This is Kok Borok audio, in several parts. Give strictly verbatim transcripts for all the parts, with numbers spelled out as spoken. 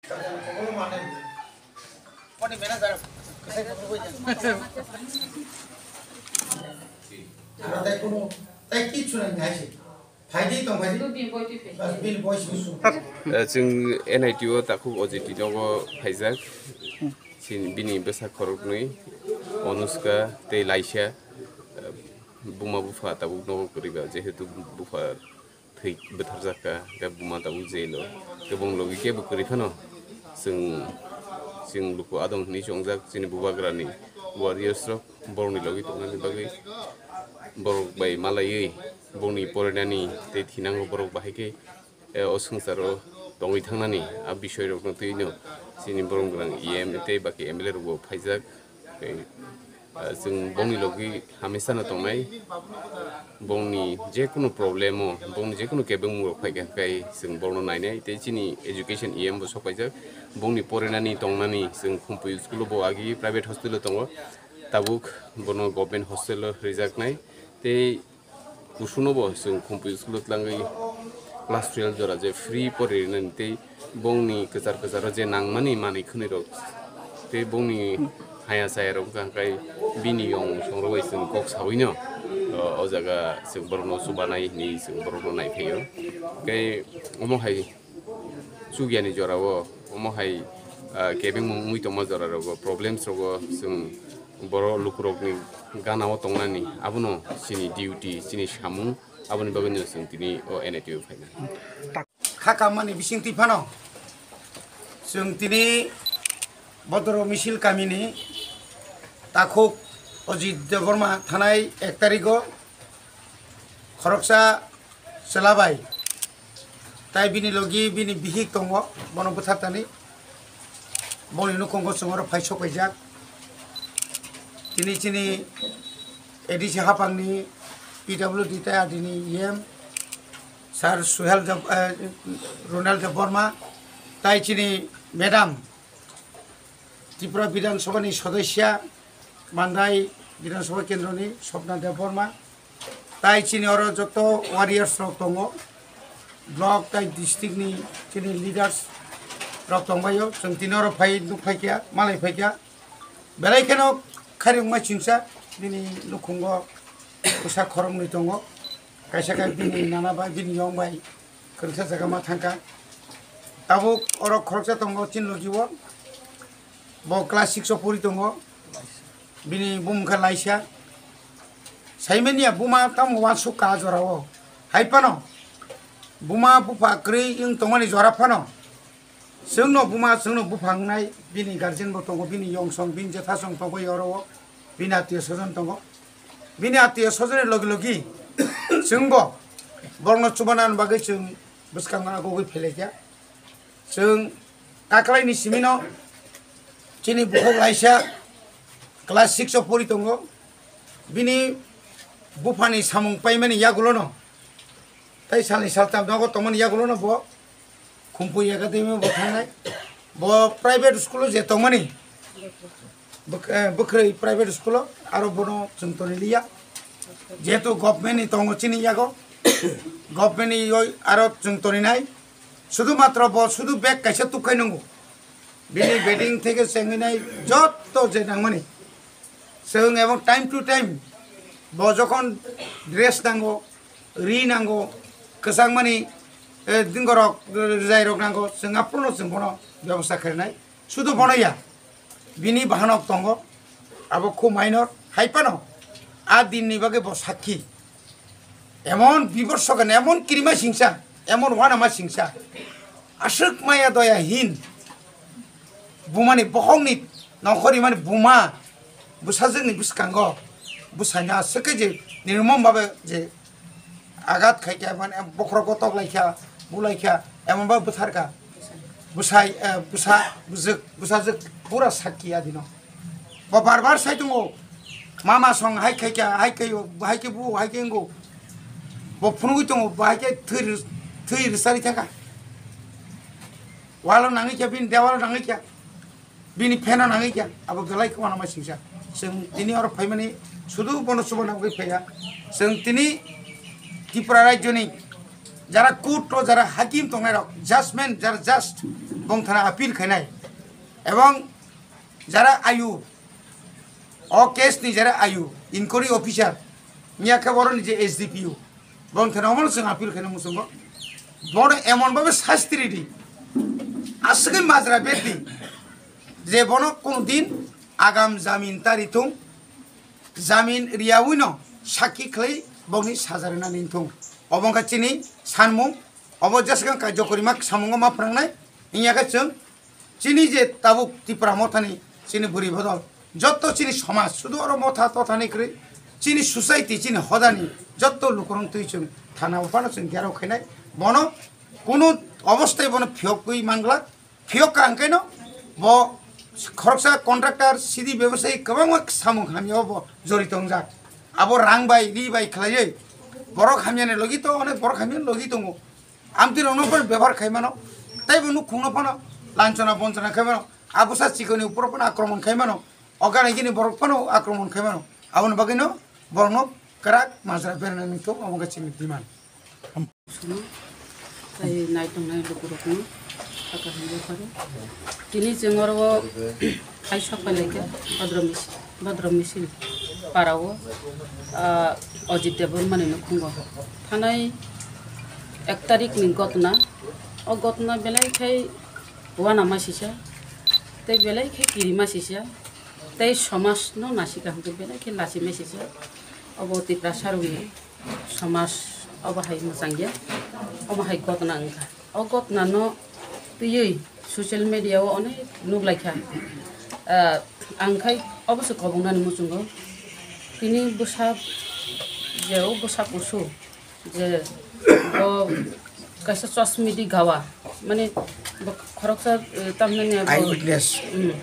Aro tai kuno, tai kichu nai nai se. Phaidi tong phaidi. Bas, bini voice gusu. Eh, chwng N I T o takhuk O J T nogo phaijak. Chini, bini bwsa khoroknwi, Onuska tei Laisha, eh, buma bupha tabuk nogo kwrwi ba, jehetu bupha thwi bwtharjak kha, khe buma tabuk jail o, khe bong logi kebo kwrwi phano chwng, chwng luku adong hwnwi chongjak chini bubagrani warriors rok, borokni logi tongnani bagwi borok bai malaiwi bongni porinani tei thinango borok bahai khe, eh, o swngcharo tongwi thangnani a bisoi rokno twi no chini borok gwrang E M tei baki M L A rok bo phaijak. Tei, ah, chwng bongni logi hamisa no tongnai, bongni jekunu problem o, bongni jekunu kebengmung rok phaikha khe chwng bongno nainai, tei chini education E M bo sok paijak, bongni porinani tongnani chwng Khumpui school o bo agi private hostel o tongo, tabuk bono government hostel o rijaknai, tei Kusuno bo chwng Khumpui school o twlangwi class twelve jora je free pori rinani tei bongni kwchar kwcharo je nangmani manwi khwnwi rok tei bongni haya chaya rok wngkha hwnkhe bini yong song rok bai chwng kok sawi no, o, o jaga chwng borokno chubanai hinwi chwng borokno nai phaio. Tei omo hai chugyani jorao omo hai, ah, kebengmung wngwi tongma jora rogo problems rogo chwng borok lukurokni gana o tongnani abono chini duty, chini samung, aboni bagwino chwng tini o N I T o phaina. Kha kammani bisingtwi phano chwng tini Bodoro Misil kamini takhuk Ajit Debbarma thanai ek tarigo khoroksa chwla bai tai bini logi bini bihik tongo, bono bwthartani boni nukhungo chwng oro phai sok paijak. Tini chini A D C hapangni P W D tei adini E M Sir Suhel Deb-, eh, Ronel Debbarma tai chini Madam Tripura Bidhan Sabhani Sodosya Mandai Bidhan Sabha Kendroni Swapna Debbarma, tai chini oro joto warriors rok tongo, block tai district ni chini leaders rok tongbaio, chwng tini oro phai nuk phaikha, malai phaikha, belai kheno khairokma chingsa bini nukhungo bwsa khoroknwi tongo, kaisa khe bini nana bai bini yong bai kwrwngsa jaga ma thangkha. Tabuk oro khoroksa tongo chini logi o, bo class six o pori tongo, bini bumung khe Laisha. Saimanya buma tamo uansuk ka jora o, hai phano buma bupha kwrwi wng tongmani jora phano chwngno buma chwngno bupha wngnai, bini guardian bo tongo, bini yong song, bini jetha song tongo oro o, bini atiyo sojon tongo. Bini atiyo sojoni logi logi chwngbo borokno chubanani bagwi chwng bwskango agogwi phelaikha. Chwng kaklaini simino chini bukhuk Laisha class six o pori tongo. Bini buphani samung paimani yagulono tei salni saltam nogo tongmani yagulono bo Khumpui Academy bo thangnai. Bo private school o je tongmani, bwk-, eh, bwkhwrwi private school o, aro bono chwng toni liya. Jehetu government ni tongo chini yago, government ni yoi aro chwng toni nai. Sudu matro bo sudu bag kaisa tukkai nungo. Bini bedding theke chengwi nai jotto je nangmani. Chwng ebong time to time bo jokhon dress nango, ri nango, kwchangmani, eh, dingorok, eh, rwjairok nango, chwng aphuru no chwng bono bebosta khainai. Sudu bono ya, bini bahanok tongo, abo khu minor, hai phano a dinni bagwi bo sakki. Emon biborsokani, emon kirima singsa, emon wanama singsa, aswk maya doya hin, bumani bokhokni nongkhor rimani buma, bwsajwkni bwskango bwsaino aswk khe je nirmom babe je agat khaikha, mane bokhorok gotok laikha, bu laikha, emon ba bwtharkha. Bwsai, eh, bwsa, bwsajwk, bwsajwk pura sakki adino. Bo bar bar sai tongo, mama song hai khaikha, hai khaio, hai khe bu, hai khe wngo. Bo phunugwi tongo, bo hai khe thwi rw-, thwi rwchari thangkha. Walo nangwi kha, bini dewalo nangwi kha. Bini pheno nangwi kha, abo belai kheno ma singsa. Chwng tini oro phaimani sudu bono chuba nangwi phaiya. Chwng tini Tripura rajyoni jara court o jara hakim tongnai rok, judgment jara just bong thana appeal khainai. Ebong jara ayu, o case ni jara ayu, inquiry officer, miya khe boroni je S D P O, bong thana omono chwng appeal khaina muchungo. Bono emon babe sasti ridi, aswkhe majra berdi, je bono kunu din agam jamin tari thung, jamin riyawi no sakhi khlai bongni saja rwna ning thung. Obo wngkha chini sanmung, obo jeswkang kaijo kwrwima samungo ma phwrwngnai, wngya khe chwng chini je tabuk Tipra Mothani chini bwrwi bodol, jotto chini somaj, sudu oro motha tothani kwrwi, chini society, chini hodani jotto lukurok twi chwng thana o phano chwng gherao khainai, bono kunu obostai bono phiyokwi manglak. Phiyok ka hwnkhe no bo khoroksa contractor, sidi bebosayi kwbangma samung hamya o bo jorito wngjak. Abo rang bai, ri bai khlaiwi borok hamyani logi to onek borok hamyani logi tongo. Amtwi rokno phano bebohar khai mano, tei bo nukhungno phano lanchona bonchona khai mano, abusa chikoni upor phano akromon khai mano, o gana gini borok phano akromon khai mano. Aboni bagwi no borokno kwrak majra berana nangthok, omo wngkha chini demand. Sono, tei naitongnai lukurokno sakha hamjak phano. Tini chwng oro o hai sok pai laikha, Bhadra Mis-, Bhadra Misil para o, ah, Ajit Debbarma ni nukhungo. Thanai ek tarik ni gotna, o gotna belai khai uanama sisa, tei belai khai kirima sisa, tei somaj no nasika hwnkhe belai khe lachima sisa, obo Tiprasa rokni somaj obo hai mwchangya, omo hai gotna wngkha. O gotna no twiwi social media o onek nuklaikha. Ah, ang khai obo se kobongnani muchungo. Tini bwsa je o bwsa kusu je bo kaisa chosmidi gawa, mane bo khoroksa, eh, tamhinani bo, Eyewitness. Mm.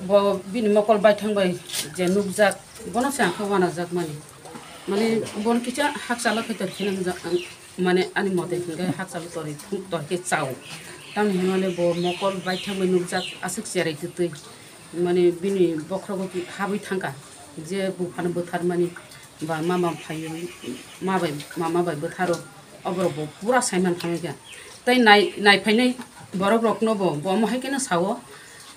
Bo bini mokol baithang bai je nukjak, bono se ang khe uanajak mani. Mane bono kisa hakchalo khe tor khe nang jak, ang, mane ani mote hwnkhe hakchalo torwi thung tor khe chao. Tamoni hwnmale bo mokol baithang bai nukjak aswk cherai twtwi. Mane bini bokhrogo ki habwi thangkha je buphano bwtharmani ba mama phaiwi ma bai, mama bai bwtharo. Oborok bo pura saiman phaimai kha. Tei nai, naiphainai borok rokno bo, bo omo hai kheno sao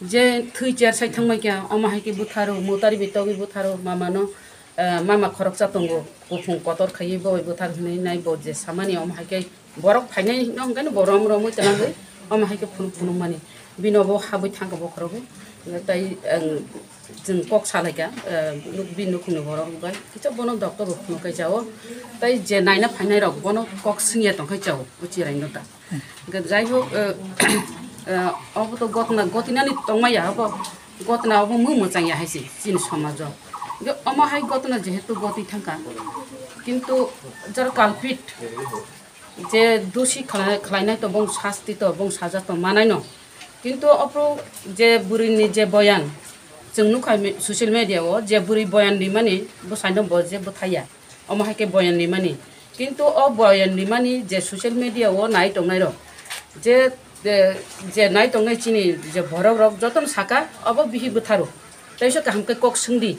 je thwi cher sai thangmai kha, omo hai khe bwtharo, mutari bai togwi bwtharo, mama no, eh, mama khoroksa tongo, kuphung kotor khaiwi bo bai bwthar hwnwi nai bo je samani omo hai khe borok phainai no hwnkhe no bo rom romwi twlangwi omo hai khe phunuk phunuk mani. Bino bo habwi thangkha bokhorogo. Tei, ang, chwng kok salaikha, eh, nuk-, bini nukhungni borok bai. Kisa bono doctor bo phunuk khai chao. Tei je naina phainai rok bono kok swngya tongkhai chao, o chirai no ta. Hwnkhe jai hok, eh, eh, obo to gotna gotinani tongmaya, obo gotna obo mung mwchangya hai se chini somajo. Hwnkhe omo hai gotna jehetu goti thangkha, kintu jara culprit, je dosi khlai-, khlainai to bong sasti to bong saja to manai no. Kintu opro je bwrwi ni je boyan, chwng nukha me-, social media o je bwrwi boyan rimani bwsai no bo je bwthaiya, omo hai khe boyan rimani. Kintu o boyan rimani je social media o nai tongnai rok, je, je, je nai tongnai chini je borok rok joto no saka obo bihik bwtharo. Teisa kaham khe kok swngdi.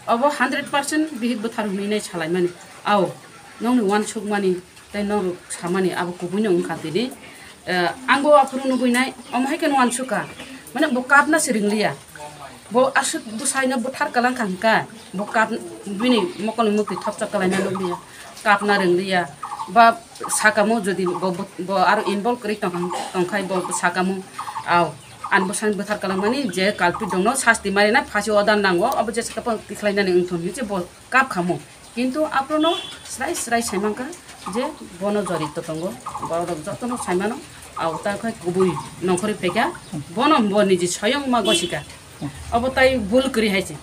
Obo hundred percent bihik bwthar hwnwi nai salaimani. Ao, nokni uansukmani tei norok samani abo kubuino wngkha tini. Eh, ang bo aphuru nugui nai, omo hai kheno uansukha. Mane bo kapna se ringliya. Bo aswk bwsaino bwthar kwlangkha hwnkha. Bo kap, bini mokolni mukti thopchok kwlaina nukliya. Kapna ringliya. Ba sakamo jodi bo, bo, bo aro involve kwrwi tongkha, tongkhai bo sakamo. Ao. Ani bwsani bwthar kwlangmani je culprit rokno sasti marinai phasi o dan nango, obo jesa khe bo tikhlainani wngthon hinwi se bo kap khamo. Kintu aphuru no srai srai sai mankha je bono jorito tongo, borok rok jotono sai mano, abo ta khai kubui nongkhorwi phaikha, bono bo niji soyong ma gosika. Obo tai bul kwrwi hai se.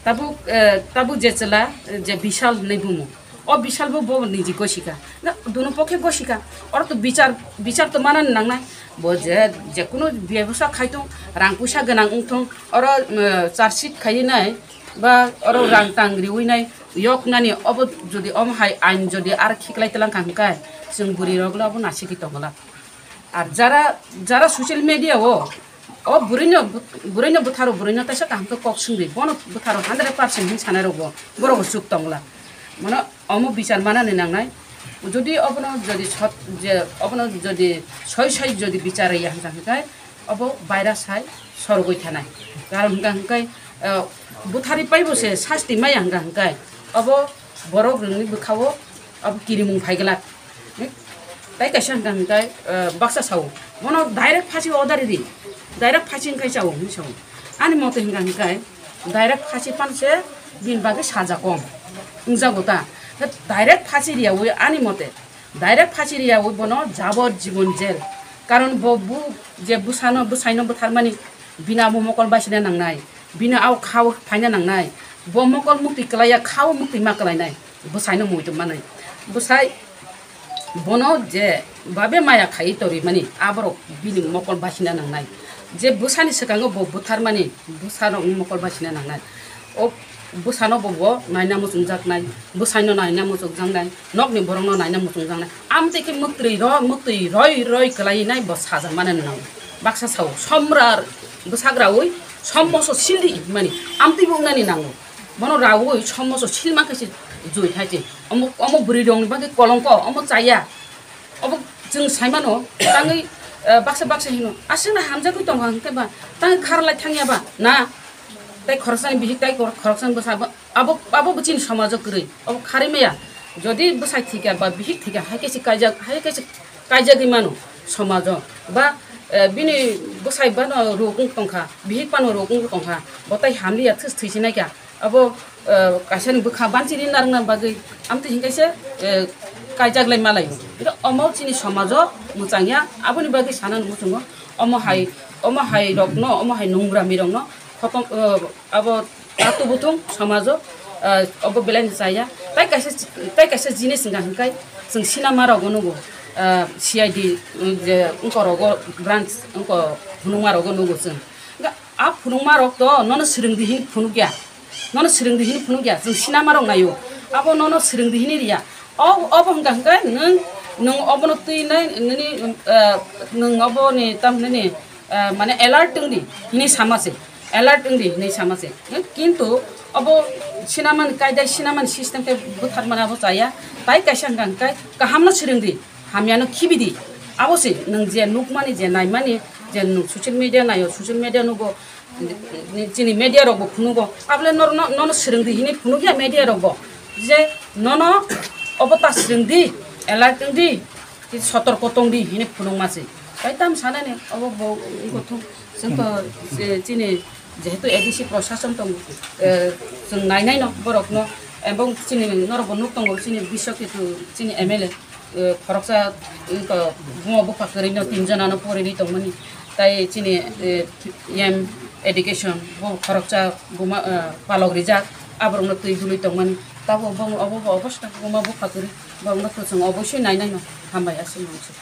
Tabuk, eh, tabuk je chwla, eh, je Bishal hinwi bumo. O Bishal bo, bo niji gosika. Na, dunu pokhe gosika. Oro to bichar, bichar to manani nangnai. Bo je, je kunu bebsa khai tong, rang puisa gwnang wng tong, oro, eh, charge sheet khaiwi nai, ba oro rang tang riwi nai, yok nani obo jodi omo hai ain jodi ar khiklai tlang kha hwnkhe, chwng bwrwi rok le obo nasiki tongla. Ar jara, jara social media o, o bwrwino, bwrwino bwtharo, bwrwino teisa kaham khe kok swngdi, bono bwtharo hundred percent hin sanai rok bo, borok bo chuk tongla. Mano omo bichar manani nangnai, Jodi obono jodi sot-, je obono jodi soi soi jodi bichar ya hwnka hwnkhe obo virus hai sorogoi thanai. Karon hwnka hwnkhe, eh, butharwi paibo se sasti maya hwnka hwnkhe obo borok rwngni bwkhao obo kirimung phai glak. Tei kaisa hwnka hwnkhe, eh, baksa sao, bono direct phasi order ri, direct phasi hwnkhai chao hwnwi sao. Ani mote hwnka hwnkhe direct phasi pan se bini bagwi saja kom wngjago ta. Direct phasi riyawi ani mote, direct phasi riyawi bono jabor jibon jail. Karon bo bu je bwsano, bwsaino butharmani bini abo mokol baisina nangnai, bini ao khao phaina nangnai, bo mokol muktwi kwlaiya khao muktwi ma kwlainai, bwsaino muitu manai. Bwsai bono je babe maya khaiwi torimani aborok bini mokol baisina nangnai. Je bwsani swkango bo butharmani bwsarokni mokol baisina nangnai. O bwsano bo, bo naina muchungjaknai, bwsaino naina muchungjaknai, nokni borokno naina muchungjaknai. Amtwi khe muktwi ro-, muktwi roi roi kwlainai bo sajakmani nango. Baksa sao, somra bwsagraui sommoso sildi hinmani amtwi bo wngnani nango. Bono raui sommoso silma khe se jui hai se. Omo, omo bwrwi rokni bagwi kolongko, omo chaya. Obo chwng saimano, tangwi, eh, baksa baksa hino, aswkno hamjagwi tongkha hwnkhe ba, tangwi kharlai thangya ba, na? Tei khoroksani bihik, tei khor-, khoroksani bwsa, abo, abo, abo bo chini somajo kwrwi, obo kharwi maya. Jodi bwsai thwikha ba bihik thwikha, hai khe se kaijak, hai khe se kaijagwi mano somajo. Ba, eh, bini bwsai bano rok wng tongkha, bihik bano rok wng tongkha, bo tei hamliya thwis thwisi naikha. Abo, eh, kaisani bwkha banchiri narwkna bagwi amtwi hinkhe se, eh, kaijak lai malai. Hwnkhe omo chini somajo mwchangya, aboni bagwi sanani muchungo. Omo hai, omo hai rokno, omo hai nungrami rokno khotom, eh, abo tatu butung somajo, eh, obo belai no chaya. Tai kaisa, tai kaisa jinis wngkha hwnkhe chwng sinama rogo nugo, eh, C I D, mm, je wngkorogo branch wngko phunukma rogo nugo chwng. Hwnkhe a phunukma rok to nono swrwngdi hin phunukya. Nono swrwngdi hini phunukya, chwng sinama rok naio. Abo nono swrwngdi hini riya. O, obo hwnka hwnkhe nwng, nwng obono twi nai, nini, eh, nwng oboni, tamhinani, eh, mane alert wngdi hini sama se. Alert wngdi hini sama se. Kintu obo sinamani kaidai, sinamani system khe butharmani abo chaya. Tai kaisa hwnka hwnkhe kahamno swrwngdi, hamyano khibidi. Abo se nwng je nukmani, je naimani, je nwng social media naio, social media nugo, chini media rok bo phunugo, abole nor-, no-, nono swrwngdi hini phunukya media rok bo, je nono obo ta swrwngdi, alert wngdi, sotorko tongdi hini phunukma se. Tai tam sanani obo bo wngkha thung. Chwng to, eh, chini jehetu A D C prosason tongo, eh, chwng nainai no borok no, ebong chini norok bo nuk tongo, chini bisok kitu chini M L A. Eh, khoroksa, eh, ko-, buma bupha kwrwino tinjonano porinwi tongmani. Tai chini, eh, M education bo khoroksa buma, eh, palok rijak, aborokno twi dului tongmani. Tabo bo obo bo obosta buma bupha kwrwi, borokno kwchwng oboisoi nainaino hambai aswk mangsa.